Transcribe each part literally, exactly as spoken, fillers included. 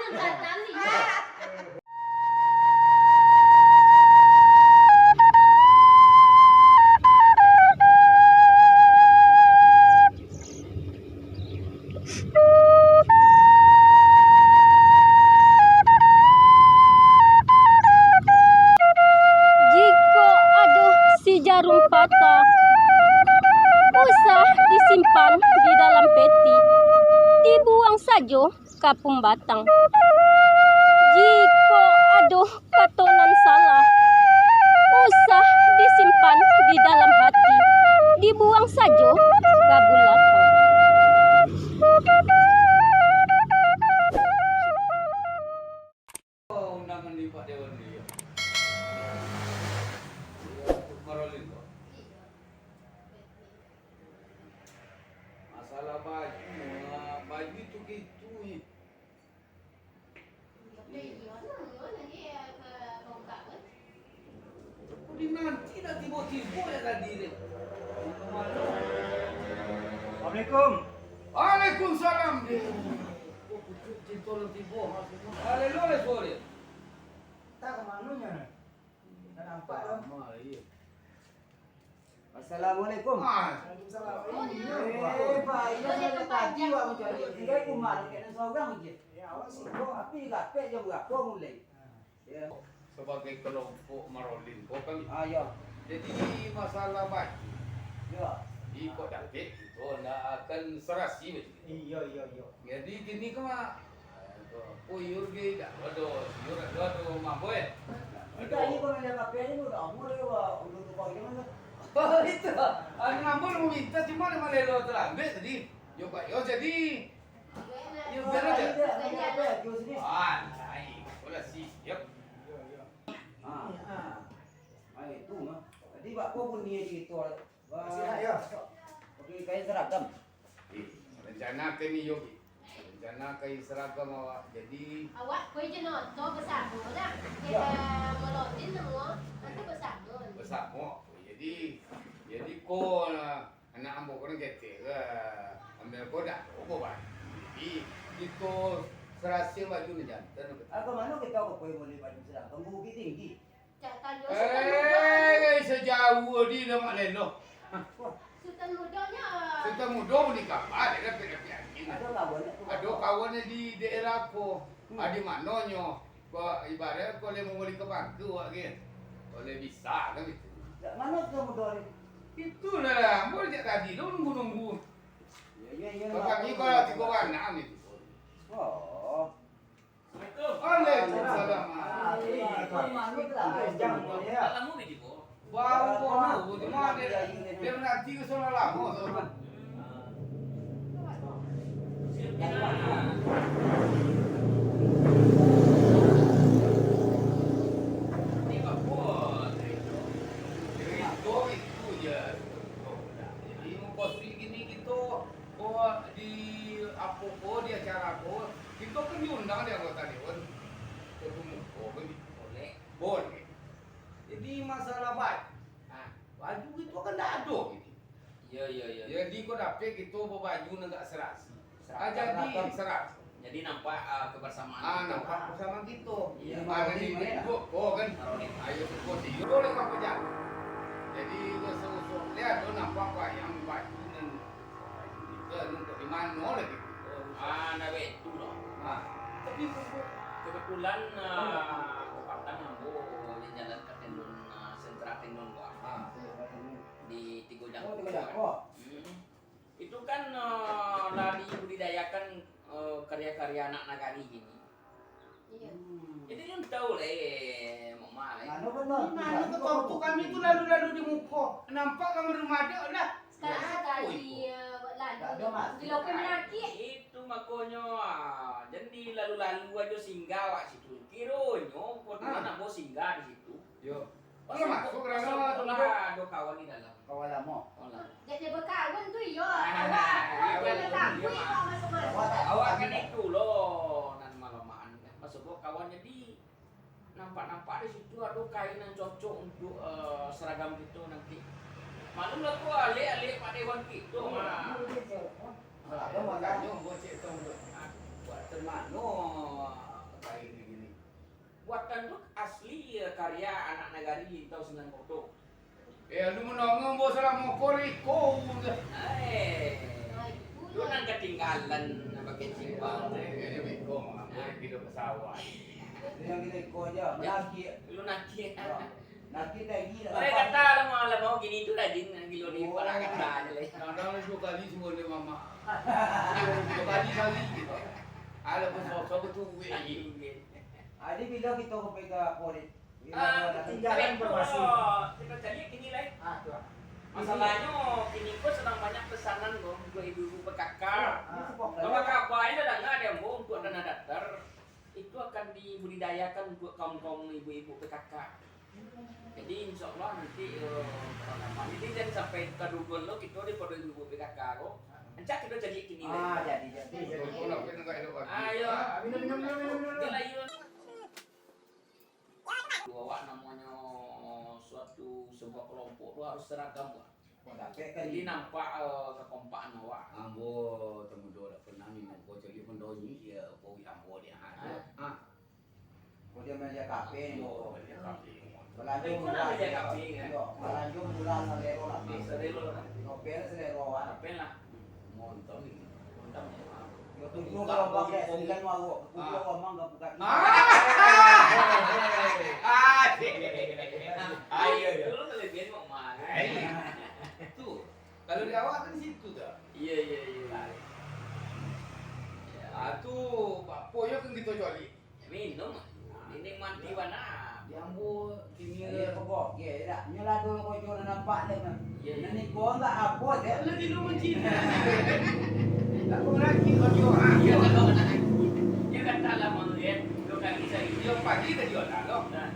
Jikok ado si jarum patah, usah disimpan di dalam peti, dibuang sajo ka pumbatang. Jikok ado kato nan salah, usah disimpan di dalam hati, dibuang sajo ka bulakang. Undangan di Pak Dewan ni, ya. Marolin, kok. Masalah baju, ah, baju tu gitu, ni. Kok dinanti dah tibo-tibo ya tadi ni. Assalamualaikum. Waalaikumsalam. Eh, kok pucuk cinta lo tibo. Haleluya, sore. Tak ke mananya ni? Tak nampak dah. Lama lagi. Assalamualaikum. Waalaikumsalam. Eh, Pak, iyo, sajo tadi awak mancari. Tingga di rumah, dek nan sorang je. Ya, awak sibuk. Tapi rapek jam barapo mulai? Ya. Sabagai kalompok Marolin ko kan. Ah, ya. Jadi, masalah baju. Ya. Di kok dapek, kito ndak akan serasi baju. Iyo, iyo, iyo. Jadi, kini ko, Mak, Oh, iyo, Gi, dak ado, iyo, dak ado, mah, boy. Kita ni kalau dia pakai ni, udah umur dia, wah, udah tua gimana? Oh, itu. Anu, ambo mau minta, cuma ada malelo terlambat tadi. Yo, Pak, yo, jadi. Yo, biar aja. Ah, lain. Bola siap. Ah, ah. Ah, itu mah. Tadi Pak Ko pun dia cerita. Wah, pakai kain seragam. Eh, rencana ka ni, yo. Rencana kain seragam awak. Jadi, awak koi je nonton basamo dah. Yo. Kena melodin semua, nanti basamo. Basamo. Jadi, jadi ko, ah, anak ambo ko nan ketek ka. Ambil ko dah, ko, Bang. Jadi, kito serasi baju ni jantan. Ah, ka mano kito ka koi boli baju seragam? Bukik Tinggi. Eh, sajauah di dah mak lelo. Sutan Mudo nyo. Sutan Mudo ni kawan, dia dapek-dapek angin. Ado kawan tu. Ado kawan di daerah ko. Hmm. Ah, di mano nyo? Ko ibarat ko leh mambali ka pangka awak kan. Ko leh bisa kan itu. Jak mano Sutan Mudo ni? Itulah, ambo jak tadi tu nunggu-nunggu. Ya, ya, ya. Kami kalau tigo anak ni tu. Oh. Waalaikumsalam. Waalaikumsalam. Baru, baru, cuma dia, dia nanti ke sana lama tu. Jadi, mukasuik kini kito, ko di apo ko, di acara ko, kito kan diundang di anggota dewan. Koto muko kan gitu. Boleh. Boleh. Jadi, masalah baju, ha, baju itu kan ndak ado gitu. Iyo, iyo, iyo. Jadi, ko dapek kito babaju nan agak serasi. Seragam. Ah, jadi lah, Bang. Seragam. Jadi nampak, ah, kebersamaan kito. Ah, nampak kebersamaan kito. Iya. Ada di Facebook, oh, kan? Taruh di. Ayo, support di. Boleh, Bang, kerja. Jadi, usah-usah lihat, tu nampak wayang baju nan, baju kita ni untuk di mana lagi? Ah, nak betul lah. Ah. Tapi, kebetulan, ah, kepatan ambo di jalan ka Tendon, ah, sentra Tendon, Bang. Ah. Di Tigo Jangkau. Oh, Tigo Jangkau. Hmm. Itu kan, eh, lah dibudidayakan, eh, karya-karya anak nagari kini. Iya. Hmm. Jadi, alun tahu lah, eh, Mak Mal, eh. Mano benar? Di mano keturunan kami tu lalu-lalu di muko? Nampak kami rumah ada lah. Sekali-sekali, eh, lalu. Tak ada, Mas. Di lokal menakik. Itu makonyo, ah, jadi lalu-lalu ajo singgah awak situ. Kironyo, kebetulan ambo singgah di situ. Yo. Pas masuk, masuk, masuk lah, ado kawan di dalam. Kawan lamo. Kawan lamo. Jadi bakawan tu iyo. Ah, awak, iyo, awak kan itu lo, nan malamaan kan. Masuk kawan, jadi nampak-nampak di situ ado kain nan cocok untuk, eh, seragam kito nanti. Maklum lah tu, alek-alek Pak Dewan kito, Mak. Makonyo ambo cek tu, buat dari mano Kan tu asli, eh, karya anak nagari Lintau Sambilan Koto. Eh, lu manangah ambo salamo ko riko. Eh, lu nan katinggalan, nan bakeh cimbang. Eh, riko, ambo riko pasawaik. Yang riko aja, menagih. Lu nagih. Yo. Nagih lagi lah. Oi, kata lah, mau, lah mau gini tu rajin, gilo ni, oh, parak kata aja lah. Kadang duo kali suruh dia mamak. Duo kali kali gitu. Alah, besosok tu, weh. Aduh, weh. Jadi, bilo kito ka pegang apo, Dit? Bilo Ah, ada ketinggalan tapi informasi. Kalau kita cari kini, lai. Ah, tu, ah. Masalahnyo, kini ko sadang banyak pesanan, ko, untuak ibu-ibu P K K. Ah, ini sebab Apa kabar ini, danga dek ambo, untuak tanah datar, itu akan dibudidayakan untuak kaum-kaum ibu-ibu P K K. Jadi, insya Allah nanti, eh, kawan-kawan, ini jangan sampai kaduduan lo, kito daripada ibu-ibu P K K ko. Ancak kito cari kini, lai. Ah, jadi, jadi. Jadi, kalau kita nggak elok lagi. Ayo. Ah, minum, minum, minum, minum, minum. Inilah, iyo. Awak namonyo suatu sebuah kelompok tu harus seragam, Wak. Dapek kan? Jadi nampak, eh, kekompakan awak. Ambo tamudo dak pernah minum ko caliak mandonyi, iyo, pawik ambo dia. Ha, tu. Ah. Ha. Ko dia main dia kafe ni, Oh, ko. Dia kafe. Balanjo Tapi ko murah nak main dia dia. kafe, kan? Iyo, balanjo murah, salero lah. Ah, salero lah. Nopel salero, Wak. Nopel lah. Monton ni. Monton ni. Yo, tujuah kalau bang, sembilan mawok. Tujuah Ah. orang bang, gak bukan. Ah. Ah, cik. Ah, iya, iya. Dulu kelebihan kok mahal. Ah, iya. Tu. Kalau di awak kan situ dah. Iya, iya, iya. Ah, tu, apa yo kan kita cari? Minum. Ini mati bana. Di ambo kini Iyo, pokok. Ye, dak. Nyo lah dulu ko jo nampak deh, Bang. Iya, iya. Nan iko enggak apo, deh. Lagi lu mencina. Tak berani ko jo. Ah, Iya, iya. Kalau nak. Dia kata lah, Bang, ya. Dua kali sehari. Dia pagi tadi orang lo. Nah.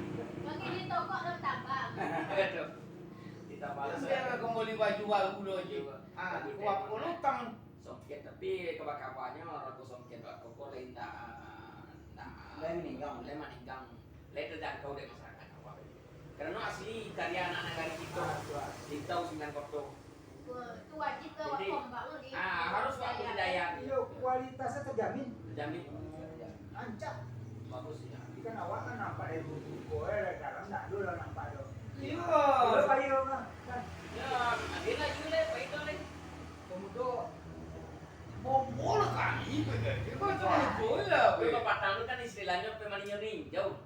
Bagi di toko lo tambah. Betul. Kita balas. Dia kembali baju baru lo je. Iya, Bang. Ah, Baju kuat tema. Puluh tang. Songket, tapi kaba-kabanyo rago songket tu, koko lai indak, indak, Lai maninggang. Lai maninggang, lai tajangkau dek masyarakat awak. Karano asli karya anak nagari kito, Lintau Sambilan Koto. Wah, tu wajib lah awak Jadi, kembang di ah, harus awak budaya. Budaya. Iyo, kualitasnyo terjamin. Terjamin. Rancak. Bagus, ya. Tapi kan awak kan nampak dari buku ko, eh, sekarang ndak ado lah nampak tu. Iyo. Iyo, baik lah, kan. Ya, ado lagi lah, baik lah. Pemudo. Bobo lah kami, betul. Betul, betul lah, Tapi weh. Kalau patang tu kan istilahnyo pemalinyo ninjau.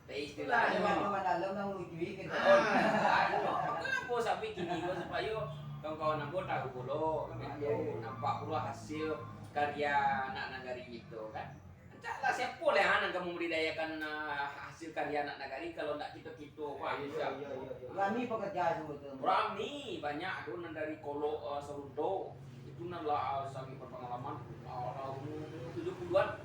Tapi Itulah, istilahnyo memang memang dalam lah menuju ke Ah, anu, kenapa sampai kini ko supayo kawan-kawan ambo tahu pulo, kan, Ah, begitu, iya, iya. nampak pulo hasil karya anak nagari kito, kan. Ancak lah, siapo lah nan ka mambudidayakan, ah, hasil karya anak nagari kalau ndak kito-kito, Pak? Iya, iya, iya, iya. Rami pekerja tu, betul. Rami, banyak tu nan dari Kolok, ah, Sarundo. Itu nan lah, ah, sangat berpengalaman. Ah, lah umur tujuh puluhan.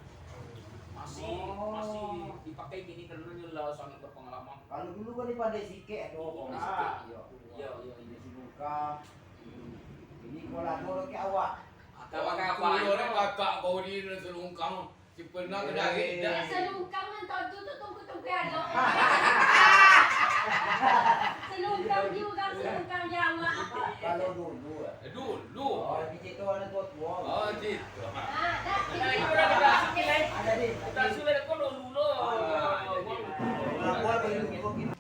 Masih, Oh. masih dipakai kini karena nyo lah sangat berpengalaman. Kalau dulu kan dipandai sikek tu, Pandai sikek. Iyo. Iyo, iyo, iyo. Di Silungkang. Ini kalau ado ke awak. Kakak-kakak Wah, tu, orang kakak kau di Silungkang. Si pernah ke dari Eh. dah. Selungkang nan tahu tu, tu tungku-tungku ado. Selungkang di urang, selungkang di awak. Kalau dulu, eh. Dulu. Oh, tapi cerita anak tua-tua. Oh, cerita. Ah, dah. Nah, itu dah kita asuh ni, Lai. Ada di. Kita asuh, Lai, kau dulu, lo. Ah, ada di. Lapor ke dulu, kau gini.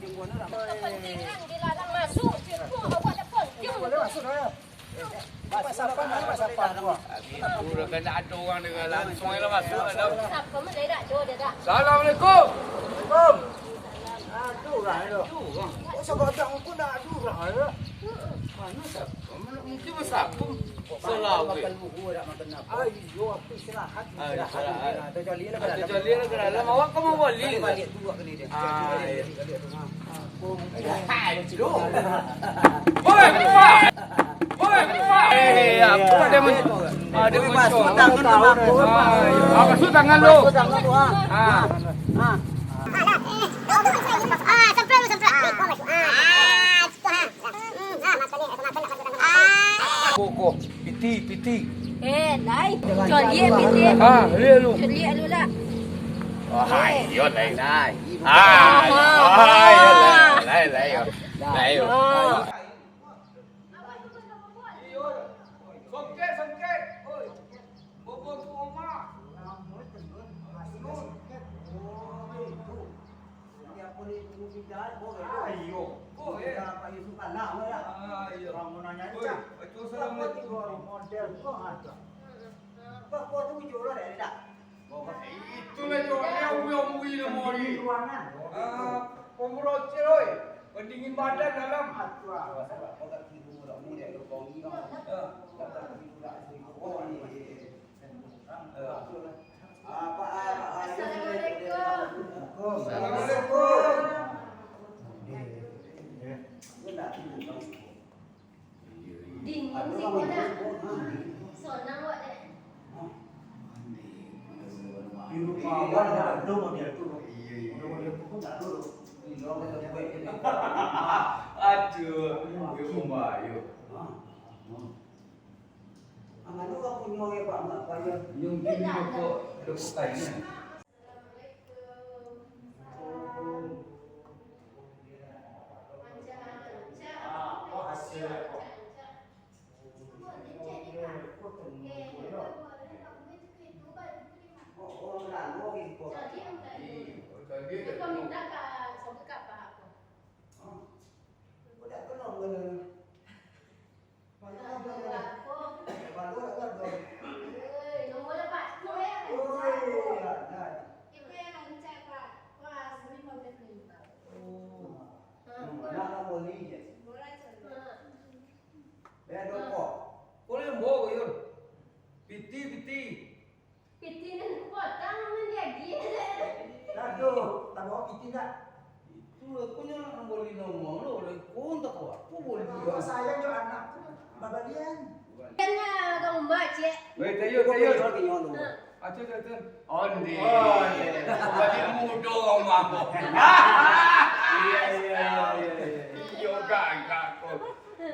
Kepentingan dilarang masuk, situ awak ada penting. Boleh masuk, dah. Pak Sapam, mana Pak Sapam tu? Udah kan tak ada orang dengar langsung, ayolah masuk lah, dah. Sapam mana dah, jauh dah, dah. Assalamualaikum. Assalamualaikum. Ada orang tu. Oh, sagadang pun dah ada orang tu. Mana Sapam? Mungkin Sapam. Salah, Makan weh. Buku dah, makan apa? Ah, iyo, aku istirahat. Ah, istirahat. Istirahat. Terjali lah ke Ah, dalam. Terjali lah ke dalam. Awak kan mau balik. Balik, balik tu, awak kena dia. Ah, Balik, iya. balik, balik tu. Ha. Oi, Pak! Oi, Pak! Eh, apa dia men-, ah, dia Oi, Pak, muncul. Tangan tu, Pak. Ah, iya. Ah, basuh tangan lu. Basuh tangan tu, ha. Ah. Ha. Ah, semprot lu, semprot. Ah, situ, ha. Hmm, ha, makan ni, makan, makan, makan, makan. Ah. Kok, kok. Piti, piti. Eh, Lai. Coliak piti. Ah, lihat lu. Coliak lu lah. Oh, hai, yo, lai. Lai. Ah, oh, hai, yo, lai, lai, lai, yo. Lai, yo. Songket, songket. Oi. Bobo tu oma. Tenun. Oh, itu. Dia boleh tunggu pindah, boleh. Ah, iyo. Oh, eh. Apa Yusuf kalah, ya? Ah, iyo. Orang mau nanya, oi, Cak. Assalamualaikum. Apa tiga orang model kau ada? Kau, kau tu jujur lah, dah. Itulah jawabnya, ui, ui, ui, nama ui. Pendingin ruangan. Ah, pemurocil, oi. Pendingin badan dalam. Aduh, ah. Ah. Assalamualaikum. Assalamualaikum. Dingin siko nak. Sonang awak dek. Di rumah awak ndak ado model tu. Model-model tu pun ndak ado. Aduh, yo pembayo. Mungkin di rokok, rokok kain. Ko lembo ko, Yun. Piti, piti. Piti nan potang nan diagiah. Aduh, tabawa piti ndak? Itu lah, ko nyo nak bali namo lo, lah ko antah ko apo bali. Kalau sayang jo anak tu, babalian. Kan lah, urang rumah, cek. Weh, tayo, tayo. Aceh, aceh, aceh. Onde. Onde. Bali mudo urang rumah ko. Iya, iya, iya, iya. Iyo, gagah ko.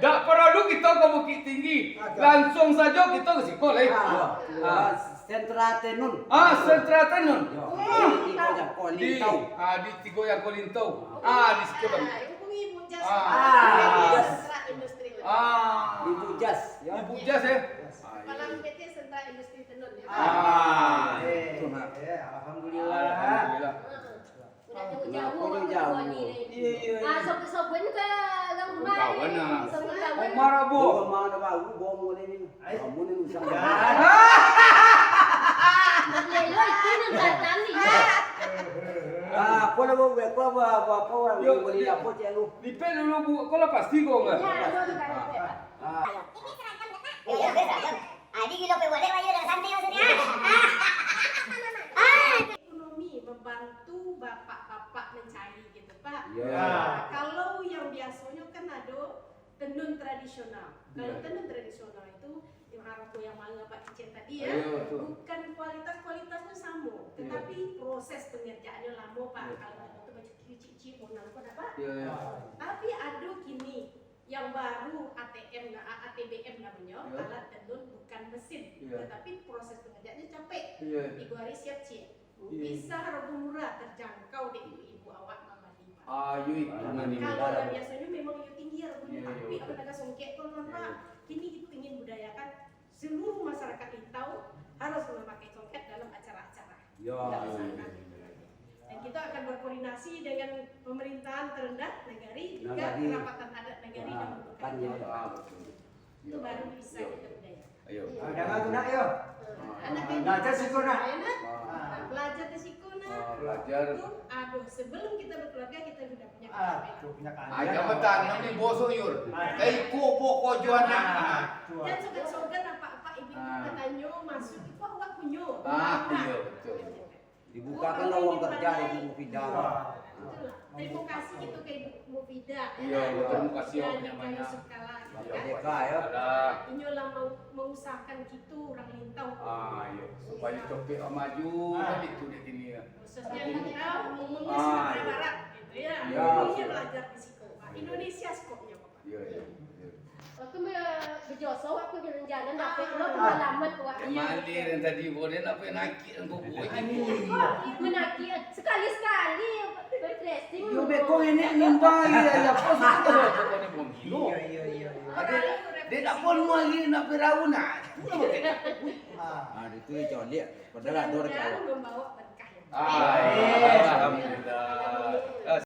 Dak paralu kito ka Bukittinggi. Agak. Langsuang sajo kito ka siko lai. Ah, ah. Sentra Tenun. Ah, Sentra Tenun. Yo. Di Tigo Jangko Lintau. Ah, di Tigo Jangko Lintau. Ah, di siko kan. Ah, hubungi Ibu Jas. Ah. Sentra Industri. Ah. Ibu Jas, yo. Ibu Jas, yo. Kepala P T Sentra Industri Tenun, yo. Ah, eh, eh, alhamdulillah. Alhamdulillah. Udah jauh-jauh. Iya, iya, iya. Ah, sobat-sobat ke urang rumah. Kawan, ah. Sobat kawan. Omar Abo. Omar Abo, Omar ni. Kamu ni usang. Lelo itu nan datang ni. Ah, apa nama buat apa, apa, apa, apa, orang boleh apa, cik lu. Dipek dulu, Bu. Kau lah pasti kau enggak? Ya, betul, betul. Ah. Ini seragam, Kak. Iya, iya, seragam. Ah, di gilo pe boleh, Wahyu, dah santai maksudnya. Ah. Ekonomi membantu bapak-bapak mencari gitu, Pak. Ya. Nah, kalau yang biasanya kan ada tenun tradisional. Kalau tenun tradisional itu, yang arah yang manga Pak Cicen tadi ya, bukan kualitas-kualitasnya sama, tetapi proses pengerjaannya lama, Pak. Kalau tenun itu baju cici-cici, mau nangkut apa? Ya, ya. Tapi ada kini yang baru A T M na-, A T B M namanya, alat tenun bukan mesin, tetapi proses pengerjaannya capek. Iya. Tiga hari siap, Cik. Iya. Bisa harga murah, terjangkau dek ibu-ibu awak mambali, Pak. Ah, iya, itu. Kalau yang biasanya memang iyo tinggi harganya, tapi apa naga songket tu, Pak. Kini kita ingin budayakan seluruh masyarakat Lintau harus memakai songket dalam acara-acara. Ya. Tidak misalkan. Dan kita akan berkoordinasi dengan pemerintahan terendah negari, juga kerapatan adat negari dan membuka. Itu baru bisa kita budaya. Ayo. Ah, jangan tu nak, yo. Anak ini belajar situ, nak. Belajar di situ, nak. Ah, belajar. Itu, aduh, sebelum kita berkeluarga, kita sudah punya. Ah, tu punya kandang. Ah, jangan tanam di bosok, Yur. Ah. Kayak iko pokok jual nak. Ah, tu. Dan sogan-sogan apa-apa ibu-ibu bertanya, maksud itu awak punya. Ah, iya, betul. Dibukakan lowongan kerja dari Ibu Mufidah. Itulah. Terima kasih kita ke Ibu Mufidah. Iya, terima kasih banyak-banyak. Yusuf Kala. Iya, Kak, ya. Inyo lah mau mengusahakan kita orang Lintau. Ah, iya. Supaya copek maju, kan itu dia kini ya. Khususnya Lintau, umumnya Sumatera Barat, gitu ya. Iya. Umumnya belajar di situ. Pak. Indonesia skopnya, Bapak. Iya, iya, iya. Aku me-, bejoso aku jalan-jalan, dapek lo pengalaman wak. Eh, malir yang tadi, boh, dia nak penakik engkau, boh. Menakik, sekali-sekali refreshing. Yo, beko ini nimbang, iya, iya. Kau suka tu, kau ni pun. Iya, iya, iya, iya. Dia, dia nak pun mau lagi nak perahu nak. Itu nama kita. Ah. Ah, itu dia coliak. Padahal ada orang Jawa. Membawa berkah. Ah, alhamdulillah.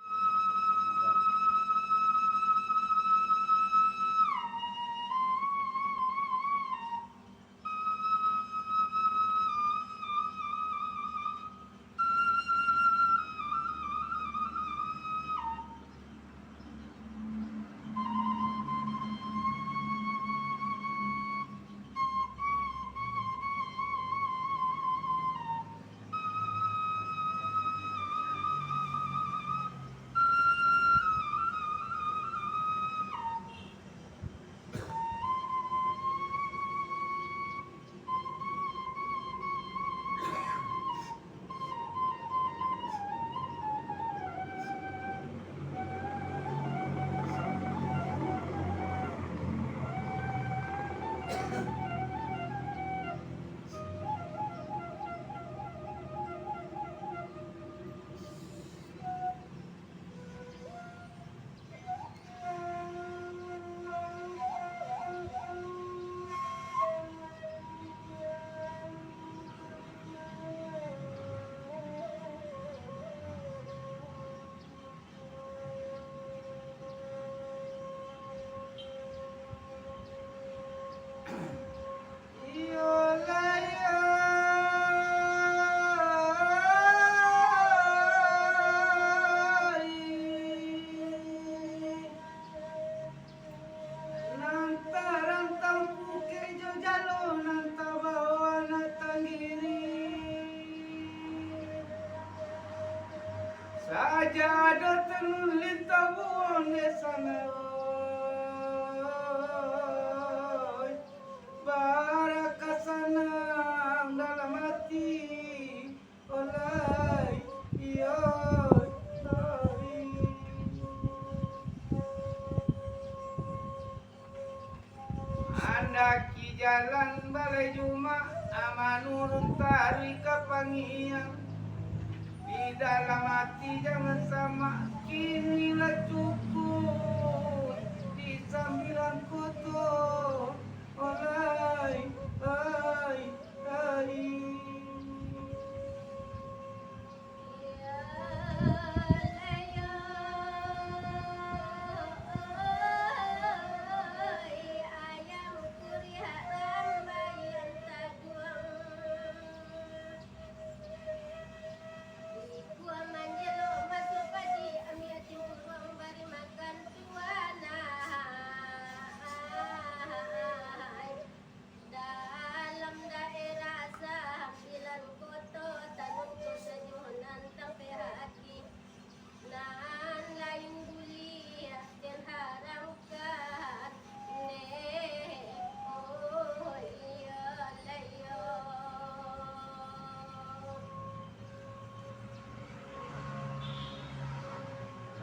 Nan tarantang pukek jo jalo, nan tabawa anak tanggiri. Sajak ado tenun lintah buwong dek sanai, baraka sanang dalam ati. Olai, iyo, ai. Andaki jalan balai Jumaik, manurun taruih ka Pangiang. Di dalam ati jangan samak, kini lah cukuik di sambilan koto. Olai, ai, ai. Ikua manjelok masuak padi, ambiak timburuang bari makan tuanai. Dalam daerah sambilan koto, tanun ko sajo nan tampek hati. Nan lain buliah den harangkan, neh, oh, iyo lah iyo.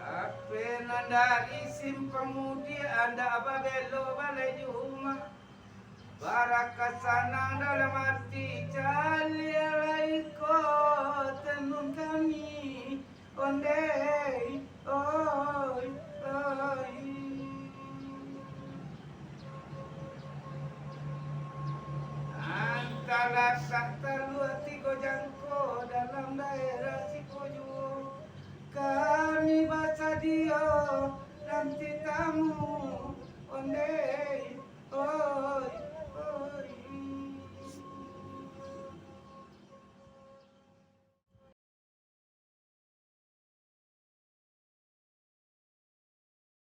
Tapi nan dari Simpang Mudiak, andak babelok balai Jumaik. Baraka sanang dalam ati, caliak lai ko tenun kami, ondeh, oi, oi. Antah latak taluak tigo jangko dalam daerah siko juo, kami basadio nanti tamu, ondeh.